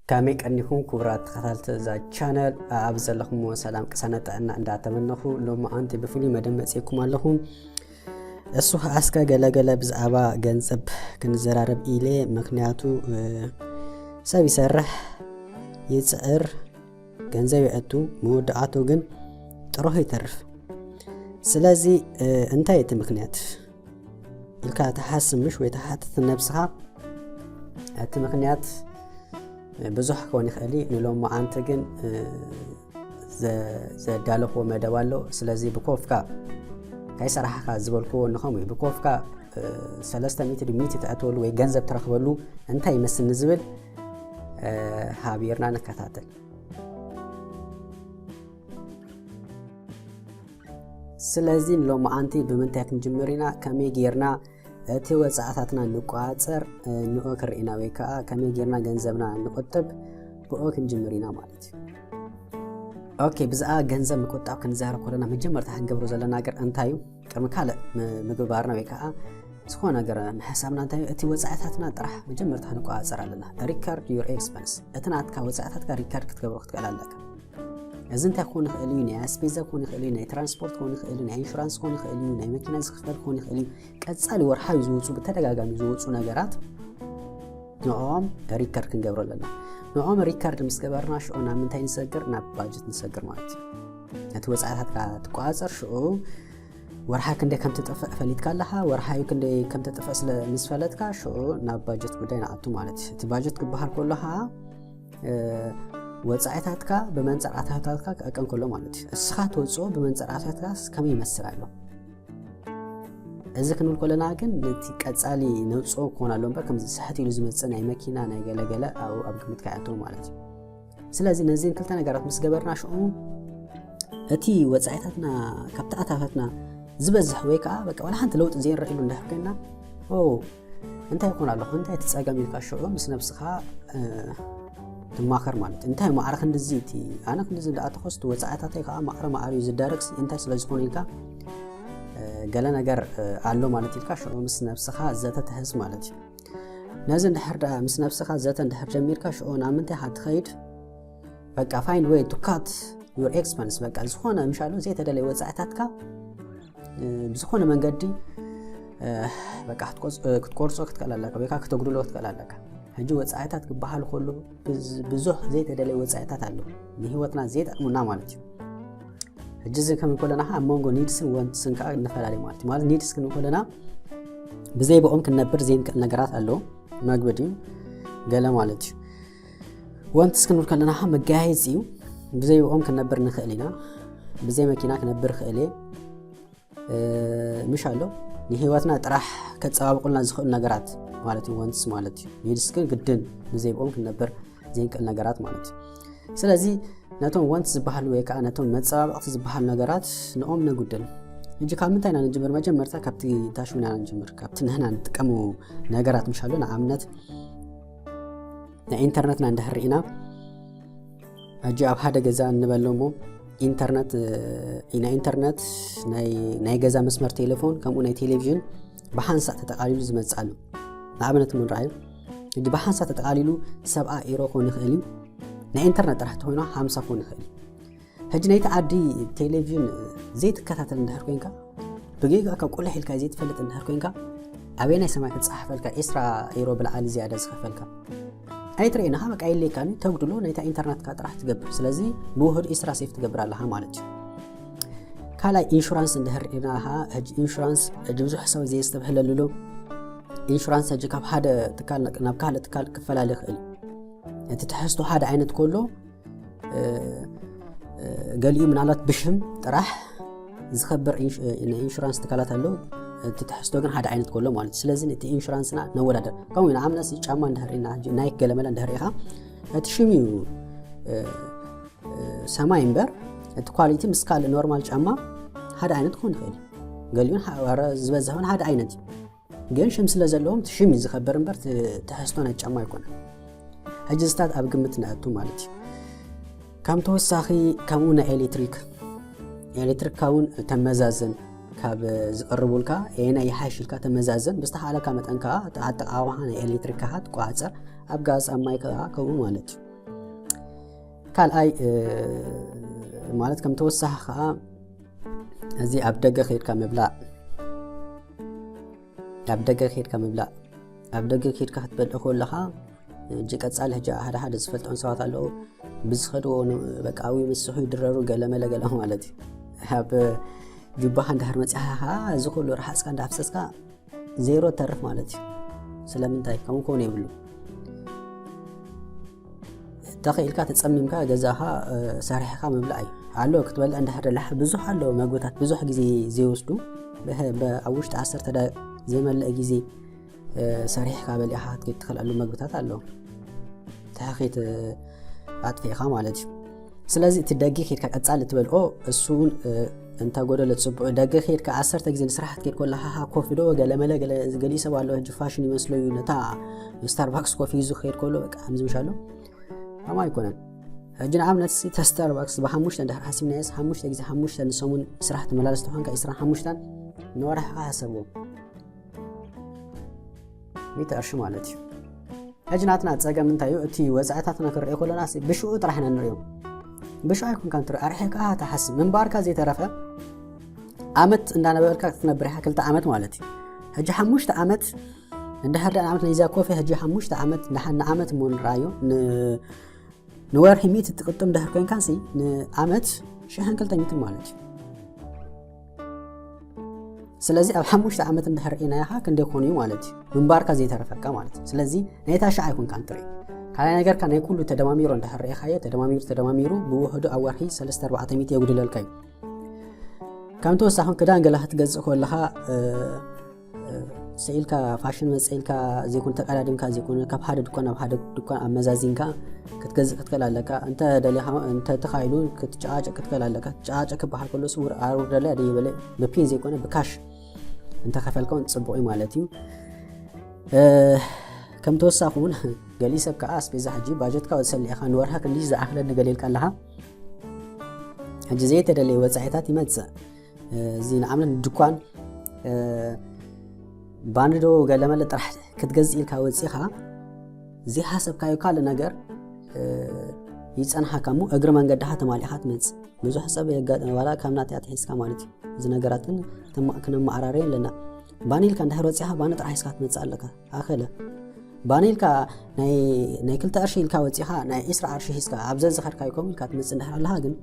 ከመይ ቀኒኹም ክቡራት ተኸታተልቲ እዛ ቻነል? ኣብ ዘለኹምዎ ሰላም ቅሳነት ጥዕና እንዳተመነኹ፣ ሎሚ ኣንቲ ብፍሉይ መደብ መጺእኩም ኣለኹ። እሱ ኸዓ እስከ ገለገለ ብዛዕባ ገንዘብ ክንዘራረብ ኢለ፣ ምኽንያቱ፣ እ፣ ሰብ ይሰርሕ፣ ይጽዕር፣ ገንዘብ የእቱ፣ መወዳእቱ ግን ጥሩህ ይተርፍ። ስለዚ፣ እ፣ እንታይ እቲ ምኽንያት ኢልካ ትሓስብ ምሽ ወይ ትሓትት ነብስኻ? እቲ ምኽንያት ብዙሕ ክኸውን ይኽእል እዩ። ንሎሚ መዓንቲ ግን፣ እ፣ ዘ-፣ ዘዳለኽዎ መደብ ኣሎ። ስለዚ ብኮፍካ ከይሰራሕካ ዝበልክዎ ንኸምኡ እዩ። ብኮፍካ፣ እ፣ ሰለስተ ሚእቲ ሚእቲ ተእትወሉ ወይ ገንዘብ ትረኽበሉ እንታይ ይመስል ንዝብል፣ እ፣ ሃቢርና ንከታተል። ስለዚ ንሎሚ ኣንቲ ብምንታይ ክንጅምር ኢና? ከመይ ጌርና እቲ ወጻእታትና ንቆጻጸር፣ እ፣ ንኦ ክርኢና ወይ ከኣ ከመይ ጌርና ገንዘብና ንቁጥብ፣ ብኦ ክንጅምር ኢና ማለት እዩ። ኦኬ፣ ብዛዕባ ገንዘብ ምቁጣብ ክንዛረብ ከለና መጀመርታ ክንገብሮ ዘለና ነገር እንታይ እዩ? ቅድሚ ካልእ ም-፣ ምግባርና ወይ ከኣ ዝኾነ ነገር ምሕሳብና እንታይ እዩ? እቲ ወጻእታትና ጥራሕ መጀመርታ ክንቆጻጸር ኣለና። Record your expense። እቲ ናትካ ወጻእታትካ ሪካርድ ክትገብሮ ክትክእል ኣለካ። እዚ እንታይ ክኾን ይኽእል እዩ? ናይ ኣስቤዛ ክኾን ይኽእል እዩ፣ ናይ ትራንስፖርት ክኾን ይኽእል እዩ፣ ናይ ኢንሹራንስ ክኾን ይኽእል እዩ፣ ናይ መኪና ዝኽፈል ክኾን ይኽእል እዩ። ቀጻሊ ወርሓዊ ዝወጹ፣ ብተደጋጋሚ ዝወጹ ነገራት ንዕኦም ሪከርድ ክንገብሮ ኣለና። ንዕኦም ሪከርድ ምስ ገበርና ሽዑ ናብ ምንታይ ንሰግር? ናብ ባጀት ንሰግር ማለት እዩ። ነቲ ወጻእታትካ ትቆጻጸር፣ ሽዑ ወርሓ ክንደይ ከም ትጥፍእ ፈሊጥካ ኣለኻ፣ ወርሓዊ ክንደይ ከም ትጥፍእ ስለ ምስ ፈለጥካ ሽዑ ናብ ባጀት ጉዳይ ንኣቱ ማለት እዩ። እቲ ባጀት ክበሃል ከሎ ኸዓ፣ እ፣ ወጻኢታትካ ብመንጽር ኣታታትካ ክዕቀን ከሎ ማለት እዩ። እስኻ ትወጽኦ ብመንጽር ኣታታትካ ከመይ ይመስል ኣሎ? እዚ ክንብል ከለና ግን ነቲ ቀጻሊ ነውጽኦ ክኾን ኣሎ እምበር፣ ከምዚ ስሕት ኢሉ ዝመጽእ ናይ መኪና፣ ናይ ገለገለ ኣብኡ ኣብ ግምት ከይኣትዎ ማለት እዩ። ስለዚ ነዚን ክልተ ነገራት ምስ ገበርና ሽዑ እቲ ወጻኢታትና ካብቲ ኣታታትና ዝበዝሕ ወይ ከኣ በቃ ዋላ ሓንቲ ለውጢ ዘይንረእየሉ እንድሕር ኮይንና፣ ኦ፣ እንታይ ይኾን ኣለኹ? እንታይ እቲ ጸገም ኢልካ ሽዑ ምስ ነብስኻ፣ እ፣ ትማኸር ማለት እዩ። እንታይ ማዕረ ክንድዚ እቲ፣ ኣነ ክንድዚ እንዳኣተኹስ እቲ ወጻኢታተይ ከኣ ማዕረ ማዕረ እዩ ዝዳረግሲ፣ እንታይ ስለ ዝኾነ ኢልካ፣ እ፣ ገለ ነገር፣ እ፣ ኣሎ ማለት ኢልካ ሽዑ ምስ ነብስኻ ዘተ ትሕዝ ማለት እዩ። ነዚ እንድሕር ደኣ ምስ ነብስኻ ዘተ እንድሕር ጀሚርካ ሽዑ ናብ ምንታይ ኢኻ ትኸይድ? በቃ find way to cut your expense። በቃ ዝኾነ ምሻሉ ዘይተደለየ ወጻኢታትካ፣ እ፣ ብዝኾነ መንገዲ፣ እ፣ በቃ ክትቆጽ-፣ እ፣ ክትቆርጾ ክትክእል ኣለካ ወይ ከዓ ክተጉድሎ ክትክእል ኣለካ። ሕጂ ወጻኢታት ክበሃል ከሎ ብዝ-፣ ብዙሕ ዘይተደለየ ወጻኢታት ኣሎ፣ ንህይወትና ዘይጠቕሙና ማለት እዩ። ሕጂ እዚ ክንብል ከለና ኣብ መንጎ ኒድስን ወንትስን ከዓ ንፈላለ ማለት እዩ። ማለት ኒድስ ክንብል ከለና ብዘይ ብኦም ክንነብር ዘይንክእል ነገራት ኣሎ፣ መግቢ ድዩ ገለ ማለት እዩ። ወንትስ ክንብል ከለና መጋየፂ እዩ። ብዘይ ብኦም ክንነብር ንኽእል ኢና። ብዘይ መኪና ክነብር ክእል እየ፣ እ፣ ምሽ ኣሎ። ንህይወትና ጥራሕ ከፀባብቑልና ዝኽእሉ ነገራት ማለት እዩ ወንትስ ማለት እዩ። ኒድስ ግን ግድን ብዘይ ብኦም ክንነብር ዘይንክእል ነገራት ማለት እዩ። ስለዚ ነቶም ወንትስ ዝበሃሉ ወይ ከዓ ነቶም መፀባበቕቲ ዝበሃሉ ነገራት ንኦም ነጉድል። ሕጂ ካብ ምንታይ ኢና ንጅምር? መጀመርታ ካብቲ ታሽሙ ኢና ንጅምር፣ ካብቲ ንሕና ንጥቀሙ ነገራት ምሽ ኣሎ። ንኣብነት ናይ ኢንተርነትና እንድሕር ርኢና፣ ሕጂ ኣብ ሓደ ገዛ እንበሎ እሞ ኢንተርነት፣ እ፣ ናይ ኢንተርነት፣ ናይ፣ ናይ ገዛ መስመር ቴሌፎን፣ ከምኡ ናይ ቴሌቪዥን ብሓንሳእ ተጠቓሊሉ ዝመጽእ ኣሎ። ንኣብነት እውን ረኣዩ፣ ሕጂ ብሓንሳእ ተጠቓሊሉ ሰብዓ ኤሮ ክኾን ይኽእል እዩ። ናይ ኢንተርነት ጥራሕ ተኾይኑ ሓምሳ ክኾን ይኽእል እዩ። ሕጂ ናይቲ ዓዲ ቴሌቪዥን ዘይትከታተል እንድሕር ኮይንካ፣ ብጌጋ ካብ ቁልሕ ኢልካ ዘይትፈልጥ እንድሕር ኮይንካ፣ ኣበየናይ ሰማይ ክጸሓፈልካ ዒስራ ኤሮ ብላዕሊ ዝያዳ ዝኸፈልካ? ኣይትርእን ኢኻ፣ በቃ የድልየካን እዩ፣ ተጉድሎ ናይታ ኢንተርነትካ ጥራሕ ትገብር። ስለዚ ብውሑድ ዒስራ ሴፍ ትገብር ኣለኻ ማለት እዩ። ካልኣይ ኢንሹራንስ እንድሕር ርኢና ኸዓ፣ ሕጂ ኢንሹራንስ ሕጂ ብዙሕ ሰብ ዘየስተብህለሉ ኣሎ። ኢንሹራንስ ሕጂ ካብ ሓደ ትካል ናብ ካልእ ትካል ክፈላለ ይኽእል እዩ። እቲ ትሕዝቶ ሓደ ዓይነት ከሎ፣ እ፣ እ፣ ገሊኡ ምናልባት ብሽም ጥራሕ ዝኸብር ኢንሹ-፣ ናይ ኢንሹራንስ ትካላት ኣሎ። እቲ ትሕዝቶ ግን ሓደ ዓይነት ከሎ ማለት እዩ። ስለዚ ነቲ ኢንሹራንስና ነወዳደር። ከምኡ ኢና፣ ንኣብነት ጫማ እንድሕር ርኢና፣ ሕጂ ናይክ ገለመለ እንድሕር ርኢኻ፣ እቲ ሽም እዩ፣ እ፣ እ፣ ሰማይ እምበር፣ እቲ ኳሊቲ ምስ ካልእ ኖርማል ጫማ ሓደ ዓይነት ክኾን ይኽእል እዩ። ገሊኡን ሓ-፣ ዋረ ዝበዝሐውን ሓደ ዓይነት እዩ። ግን ሽም ስለ ዘለዎም እቲ ሽም እዩ ዝኸብር እምበር እቲ ትሕዝቶ ናይ ጫማ ኣይኮነን። ሕጂ ዝታት ኣብ ግምት ነእቱ ማለት እዩ። ከም ተወሳኺ ከምኡ ናይ ኤሌክትሪክ፣ ኤሌክትሪክካ እውን ተመዛዘን፣ ካብ ዝቐርቡልካ ኣየናይ ይሓይሽ ኢልካ ተመዛዘን። ብዝተኻእለካ መጠን ከዓ እቲ ኣጠቓቕማኻ ናይ ኤሌክትሪክካ ትቆፃፀር፣ ኣብ ጋዝ ኣብ ማይ ከዓ ከምኡ ማለት እዩ። ካልኣይ ማለት ከም ተወሳኺ ከዓ እዚ ኣብ ደገ ከይድካ ምብላዕ ኣብ ደገ ከይድካ ምብላዕ ኣብ ደገ ከይድካ ክትበልዕ ከለኻ እጂ ቀጻሊ ሕጂ ሓደ ሓደ ዝፈልጦም ሰባት ኣለዉ ብዝኸድዎ በቃ ኣብኡ ምስሑ ይድረሩ ገለመለ ገለ ማለት እዩ ኣብ ጁባኻ እንዳሕር መፅሓኻ እዚ ኩሉ ረሓፅካ እንዳፍሰስካ ዜሮ ተርፍ ማለት እዩ ስለምንታይ ከምኡ ክኾኑ የብሉ ተኸኢልካ ተጸሚምካ ገዛኻ ሰሪሕካ ምብላዕ እዩ ኣሎ ክትበልዕ እንዳሕር ደላ ብዙሕ ኣሎ መግብታት ብዙሕ ግዜ ዘይወስዱ ኣብ ውሽጢ ዓሰርተ ዘይመልእ ግዜ ሰሪሕካ በሊዕኻ ክትከይድ ትኽእል ኣሉ መግብታት ኣሎ ትሕኺት ኣጥፊእኻ ማለት እዩ ስለዚ እቲ ደጊ ኬድካ ቀጻሊ ትበልኦ እሱን እንተ ጎደለ ጽቡቅ ደገ ኬድካ ዓሰርተ ግዜ ንስራሕ ክትከይድ ከለካ ኮፊ ዶ ገለመለ ገሊኡ ሰብ ኣሎ ሕጂ ፋሽን ይመስሎ እዩ ነታ ስታርባክስ ኮፊ ይዙ ክከይድ ከሎ በቃ ከምዚ ምሻሎ ኣማ ኣይኮነን ሕጂ ንኣብነት ሲ ተስታርባክስ ብሓሙሽተ እንድሕር ሓሲብናየስ ሓሙሽተ ግዜ ሓሙሽተ ንሰሙን ስራሕ ትመላለስ ተኾንካ ዒስራን ሓሙሽተን ንወርሕኻ ሓሰብዎ ሚእቲ ቅርሺ ማለት እዩ ሕጂ ናትና ፀገም እንታይ እዩ እቲ ወፃዕታትና ክንሪኦ ከለና ብሽኡ ጥራሕ ኢና ንሪኦ ብሽኡ ኣይኮንካ ንትሪኦ ኣርሒካ ትሓስብ ምንባርካ ዘይተረፈ ዓመት እንዳነበርካ ክትነብር ኢኻ ክልተ ዓመት ማለት እዩ ሕጂ ሓሙሽተ ዓመት እንድሕር ደኣ ዓመት ናይዛ ኮፊ ሕጂ ሓሙሽተ ዓመት ንሓ- ንዓመት እሞ ንረኣዮ ን- ንወርሒ ሚእቲ ትቅጥም ድሕር ኮንካንሲ ንዓመት ሽሕን ክልተ ሚእትን ማለት እዩ ስለዚ ኣብ ሓሙሽተ ዓመት እንድሕር ርኢናያኻ ክንደይ ኮኑ እዩ ማለት እዩ ምንባርካ ዘይተረፈካ ማለት እዩ ስለዚ ናይ ታሻ ኣይኮንካን ትርኢ ካልይ ነገርካ ናይ ኩሉ ተደማሚሩ እንድሕር ርኢኻዮ ተደማሚሩ ተደማሚሩ ብውሕዱ ኣብ ወርሒ ሰለስተ ኣርባዕተ ሚእቲ የጉድለልካ እዩ ከም ተወሳኺ ክዳን ገላ ክትገዝእ ከለኻ ስኢልካ ፋሽን መፀ ኢልካ ዘይኮነ ተቀዳዲምካ ዘይኮነ ካብ ሓደ ድኳን ናብ ሓደ ድኳን ኣመዛዚንካ ክትገዝእ ክትክእል ኣለካ እንተ ደሊኻ እንተ ተኻኢሉ ክትጨቃጨቅ ክትክእል ኣለካ ጨቃጨቅ ክበሃል ከሎ ስውር ኣውርደለይ ኣደይ በለ ብፒን ዘይኮነ ብካሽ እንተኸፈልካ እውን ፅቡቅ እዩ ማለት እዩ ከም ተወሳኺ እውን ገሊእ ሰብ ከዓ ኣስቤዛ ሕጂ ባጀትካ ወሰሊ ኢኻ ንወርሃ ክንዲ ዝኣኽለኒ ገለ ኢልካ ኣለኻ ሕጂ ዘይተደለየ ወፃኢታት ይመፅእ እዚ ንኣብነት ድኳን ባንዶ ገለመለ ጥራሕ ክትገዝእ ኢልካ ወፂኻ ዘይሓሰብካዮ ካልእ ነገር ይፀንሓካ እሞ እግሪ መንገድኻ ተማሊእኻ ትመፅእ ብዙሕ ሰብ የጋጥም ዋላ ካብ ናተይ ኣትሒዝካ ማለት እዩ እዚ ነገራት ግን ክነመዓራርዮ ኣለና ባኒ ኢልካ እንድሕር ወፂኻ ባኒ ጥራሕ ሒዝካ ትመፅእ ኣለካ ኣኸለ ባኒ ኢልካ ናይ ክልተ ቅርሺ ኢልካ ወፂኻ ናይ ዒስራ ቅርሺ ሒዝካ ኣብ ዘዝኸድካዮ ከምኡ ኢልካ ትመፅእ እንድሕር ኣለኻ ግን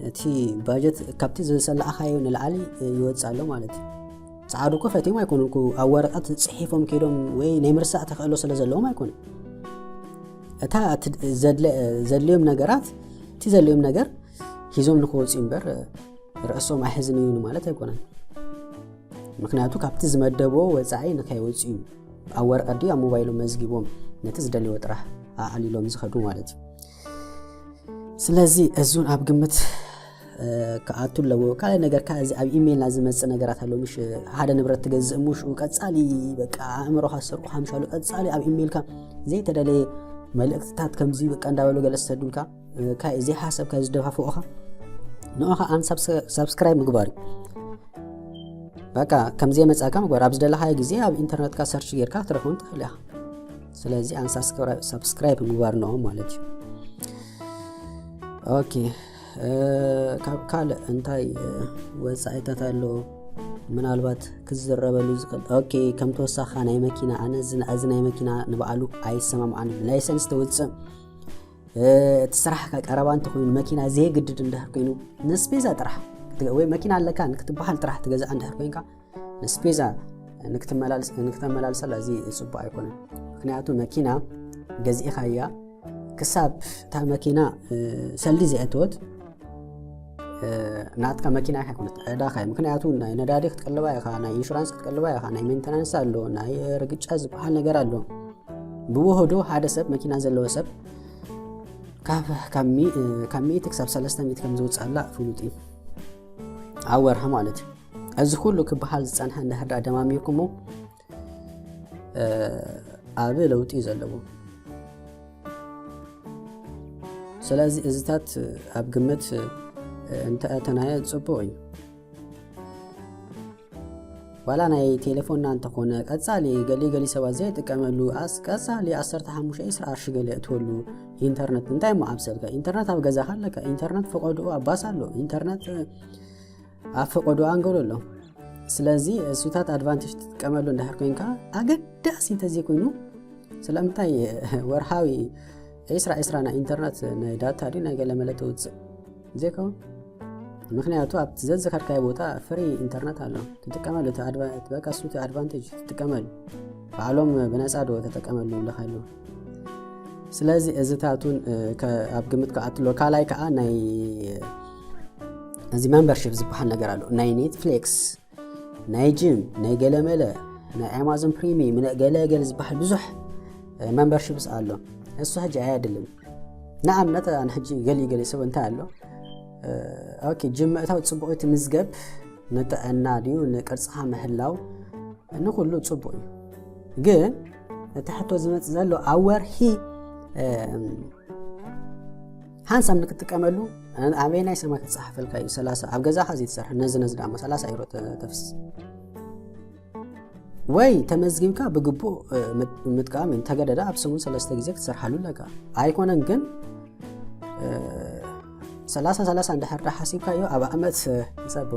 እቲ ባጀት ካብቲ ዝሰላእኻዮ ንላዕሊ ይወፅእ ኣሎ ማለት እዩ። ፀዓዱ እኮ ፈትዮም ኣይኮኑን እኮ ኣብ ወረቐት ፅሒፎም ከይዶም ወይ ናይ ምርሳዕ ተኽእሎ ስለ ዘለዎም ኣይኮኑን። እታ ዘድልዮም ነገራት እቲ ዘድልዮም ነገር ሒዞም ንክወፅኡ እምበር ርእሶም ኣይሕዝን እዩ ማለት ኣይኮነን። ምክንያቱ ካብቲ ዝመደቦ ወፃኢ ንከይወፅኡ እዩ። ኣብ ወረቐት ድዩ ኣብ ሞባይሎም መዝጊቦም ነቲ ዝደልይዎ ጥራሕ ኣዕሊሎም ዝኸዱ ማለት እዩ። ስለዚ እዙን ኣብ ግምት ክኣቱ ኣለዎ። ካልእ ነገር ከ እዚ ኣብ ኢሜይልና ዝመፅእ ነገራት ኣሎ። ምሽ ሓደ ንብረት ትገዝእ እሞ ሽኡ ቀፃሊ በቃ ኣእምሮኻ ዝሰርቁ ሓምሻሉ ቀፃሊ ኣብ ኢሜይልካ ዘይተደለየ መልእክትታት ከምዚ በቃ እንዳበሉ ገለ ዝሰዱልካ ካእ ዘይሓሰብካ ዝደፋፍኦኻ ንኦኻ ኣን ሳብስክራይብ ምግባር እዩ። በቃ ከምዚ የመፃካ ምግባር ኣብ ዝደለኻዮ ግዜ ኣብ ኢንተርነትካ ሰርች ጌርካ ክትረኽቦም ትኽእል ኢኻ። ስለዚ ኣን ሳብስክራይብ ምግባር ንኦም ማለት እዩ። ኦኬ ካብ ካልእ እንታይ ወፃኢታት ኣሎ? ምናልባት ክዝረበሉ ዝኽእል ኦኬ ከም ተወሳኻ ናይ መኪና ኣነ እዚ ናይ መኪና ንባዕሉ ኣይሰማምዓን ላይሰንስ ተውፅእ እቲ ስራሕካ ቀረባ እንተኮይኑ መኪና ዘይግድድ እንድሕር ኮይኑ ንስፔዛ ጥራሕ ወይ መኪና ኣለካ ክትበሃል ጥራሕ ትገዝኣ እንድሕር ኮይንካ ንስፔዛ ንክተመላልሰላ እዚ ፅቡቅ ኣይኮነን። ምክንያቱ መኪና ገዚእኻያ ክሳብ እታ መኪና ሰልዲ ዘእተወት ናትካ መኪና ኢኻ ይኮነት ዕዳኻ እዩ። ምክንያቱ ናይ ነዳዲ ክትቀልባ ኢኻ፣ ናይ ኢንሹራንስ ክትቀልባ ኢኻ፣ ናይ ሜንተናንስ ኣሎ፣ ናይ ርግጫ ዝበሃል ነገር ኣሎ። ብውህዱ ሓደ ሰብ መኪና ዘለዎ ሰብ ካብ ሚእቲ ክሳብ ሰለስተ ሚእቲ ከም ዝውፅኣላ ፍሉጥ እዩ። ኣብ ወርሒ ማለት እዩ። እዚ ኩሉ ክበሃል ዝፀንሐ እንድሕር ደኣ ደማሚርኩሞ ዓቢ ለውጢ እዩ ዘለዎ። ስለዚ እዚታት ኣብ ግምት እንተኣተናዮ ጽቡቕ እዩ። ዋላ ናይ ቴሌፎንና እንተኾነ ቀጻሊ ገሊ ገሊ ሰባት ዘይጥቀመሉ ኣስ ቀጻሊ ዓሰርተ ሓሙሽተ ዒስራ ቅርሺ ገለ እትወሉ ኢንተርነት እንታይ እሞ ኣብሰልካ? ኢንተርነት ኣብ ገዛኻ ኣለካ። ኢንተርነት ፈቐድኡ ኣብ ባስ ኣሎ። ኢንተርነት ኣብ ፈቐድኡ ኣንገሎ ኣሎ። ስለዚ እሱታት ኣድቫንቴጅ ትጥቀመሉ እንድሕር ኮይንካ ኣገዳሲ እንተዘይኮይኑ ስለምንታይ ወርሃዊ ዒስራ ዒስራ ናይ ኢንተርነት ናይ ዳታ ድዩ ናይ ገለ መለ ተውፅእ ዘይከውን? ምክንያቱ ኣብቲ ዘዝኸድካዮ ቦታ ፍሪ ኢንተርነት ኣሎ። ትጥቀመሉ እቲ ኣድቫ- በቃ እሱ እቲ ኣድቫንቴጅ ትጥቀመሉ። ባዕሎም ብነፃ ዶ ተጠቀመሉ ይብለካ ኣሎ። ስለዚ እዚታቱን ኣብ ግምት ከኣትሎ ካልኣይ ከዓ ናይ እዚ መንበርሽፕ ዝበሃል ነገር ኣሎ። ናይ ኔትፍሊክስ፣ ናይ ጂም፣ ናይ ገለመለ፣ ናይ ኣማዞን ፕሪሚየም፣ ናይ ገለገለ ዝበሃል ብዙሕ መንበርሽፕስ ኣሎ። እሱ ሕጂ ኣየድልን። ንኣብነት ኣነ ሕጂ ገሊ ገሊ ሰብ እንታይ ኣሎ ኦኬ ጅም ምእታው ጽቡቕ እዩ ትምዝገብ ንጥዕና ድዩ ንቅርጽኻ ምህላው ንኩሉ ጽቡቕ እዩ። ግን እቲ ሕቶ ዝመጽእ ዘሎ ኣብ ወርሒ ሓንሳብ ንክትጥቀመሉ ኣበየናይ ሰማይ ክትጸሓፈልካ እዩ ሰላሳ ኣብ ገዛኻ ዘይትሰርሕ ነዚ ነዚ ዳማ ሰላሳ ዩሮ ተፍስ ወይ ተመዝጊብካ ብግቡእ ምጥቃም እንተገደደ ኣብ ሰሙን ሰለስተ ግዜ ክትሰርሓሉ ኣለካ። ኣይኮነን ግን ሰላሳ ሰላሳ እንድሕር ዳ ሓሲብካዮ ኣብ ዓመት ሰቦ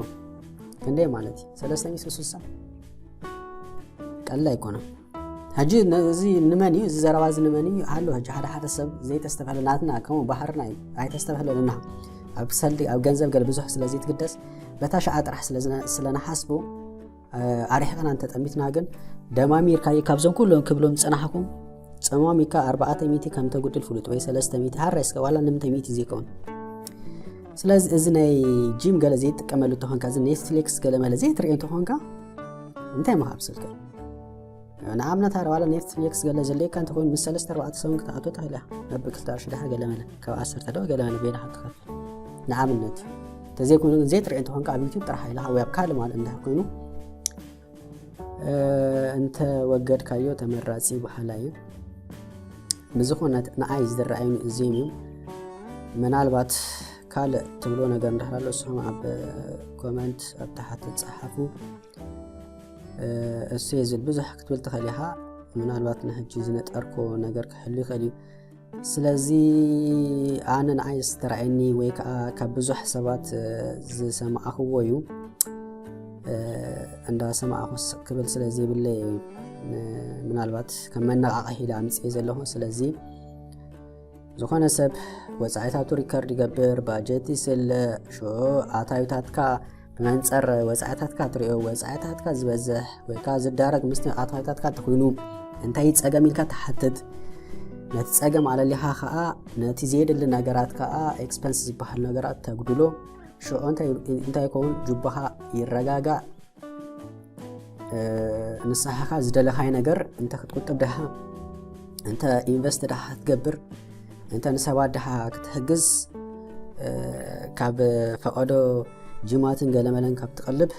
ክንደይ ማለት እዩ? ሰለስተ ሚእቲ ስሳ ቀላ ኣይኮነ። ሕጂ እዚ ንመን እዩ እዚ ዘረባ እዚ ንመን እዩ ኣሎ? ሕጂ ሓደ ሓደ ሰብ ዘይተስተፈለ ናትና ከምኡ ባህርና እዩ ኣይተስተፈለልና ኣብ ሰልዲ ኣብ ገንዘብ ገለ ብዙሕ ስለ ዘይትግደስ በታ ሸዓ ጥራሕ ስለንሓስቡ ኣርሒቕና እንተጠሚትና ግን ደማሚርካዮ ካብዞም ኩሎም ክብሎም ዝጸናሕኩም ጸማሚካ ኣርባዕተ ሚእቲ ከም ተጉድል ፍሉጥ ወይ ሰለስተ ሚእቲ ሃራይ እስከ ዋላ ንምንታይ ሚእቲ ዘይከውን ስለዚ እዚ ናይ ጂም ገለ ዘይጥቀመሉ እንተኾንካ እዚ ኔትፍሊክስ ገለ መለ ዘይትርእዮ እንተኾንካ እንታይ ምኻብ ስልከ ንኣብነት ሓደ ዋላ ኔትፍሊክስ ገለ ዘለካ እንተኾይኑ ምስ ሰለስተ ኣርባዕተ ሰሙን ክትኣቶ ትኽእል ኢኻ ነብ ክልተ ቅርሺ ድሓ ገለ መለ ካብ ዓሰርተ ዶ ገለ መለ በይንኻ ትኸፍል ንኣብነት ተዘይኮይኑ ግን ዘይትርኢ እንተኾንካ ኣብ ዩቱብ ጥራሕ ኢልኻ ወይ ኣብ ካልእ ማለት እንድሕር ኮይኑ እንተ ወገድካዮ ተመራጺ በሃላይ እዩ። ብዝኾነ ንዓይ ዝረኣዩኒ እዚኦም እዮም። ምናልባት ካልእ ትብሎ ነገር እንድሕር ኣሎ ንስኹም ኣብ ኮመንት ኣብ ታሕቲ ጸሓፉ። እሱ ዝብል ብዙሕ ክትብል ትኽእል ኢኻ። ምናልባት ንሕጂ ዝነጠርኮ ነገር ክህሉ ይኽእል እዩ። ስለዚ ኣነ ንዓይ ዝተረኣየኒ ወይ ከዓ ካብ ብዙሕ ሰባት ዝሰማዕኽዎ እዩ። እንዳሰማዕኹስ ክብል ስለ ዘይብለይ ምናልባት ከም መነቓቕሒ ኢለ ኣምፅኤ ዘለኹ። ስለዚ ዝኾነ ሰብ ወፃኢታቱ ሪከርድ ይገብር፣ ባጀት ይስለ፣ ሽዑ ኣታዊታትካ ብመንፀር ወፃኢታትካ ትሪኦ፣ ወፃኢታትካ ዝበዝሕ ወይ ከዓ ዝዳረግ ምስቲ ኣታዊታትካ እንተኮይኑ እንታይ ጸገም ኢልካ ትሓትት። ነቲ ጸገም ኣለሊኻ ከዓ ነቲ ዘየድሊ ነገራት ከዓ ኤክስፐንስ ዝበሃል ነገራት ተጉድሎ። ሽዑ እንታይ ይኸውን? ጁባኻ ይረጋጋእ። ንስኻ ዝደለኻይ ነገር እንተ ክትቁጥብ ድሓ እንተ ኢንቨስት ድሓ ክትገብር እንተ ንሰባት ድሓ ክትሕግዝ ካብ ፈቐዶ ጅማትን ገለመለን ካብ ትቕልብ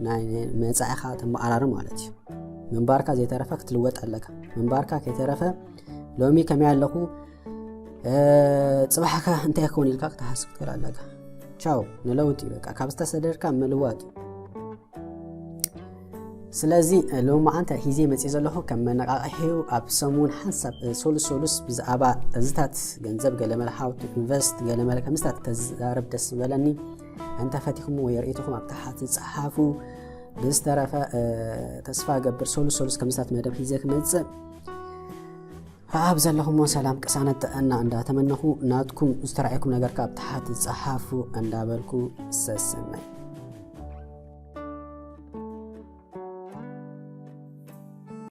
ናይ መጻኢኻ ተመዓራሪ ማለት እዩ። ምንባርካ ዘይተረፈ ክትልወጥ ኣለካ። ምንባርካ ከይተረፈ ሎሚ ከመይ ኣለኹ ጽባሕካ እንታይ ክኸውን ኢልካ ክትሓስብ ክትክእል ኣለካ። ቻው ንለውጢ በቃ ካብ ዝተሰደድካ ምልዋጥ እዩ። ስለዚ ሎማዓንቲ ሒዜ መፅእ ዘለኹ ከም መነቃቕሒ ኣብ ሰሙን ሓንሳብ ሶሉስ ሶሉስ ብዛዕባ እዝታት ገንዘብ ገለመለ how to invest ገለመለ ከምዝታት ተዛረብ ደስ ዝበለኒ። እንተፈቲኹም ወይ ርእይትኹም ኣብ ታሕቲ ፀሓፉ። ብዝተረፈ ተስፋ ገብር ሶሉስ ሶሉስ ከምዝታት መደብ ሒዘ ክመፅእ ኣብ ዘለኹሞ ሰላም ቅሳነት ጥዕና እንዳተመነኹ ናትኩም ዝተረኣየኩም ነገር ካብ ታሕቲ ፀሓፉ እንዳበልኩ ሰሰናይ።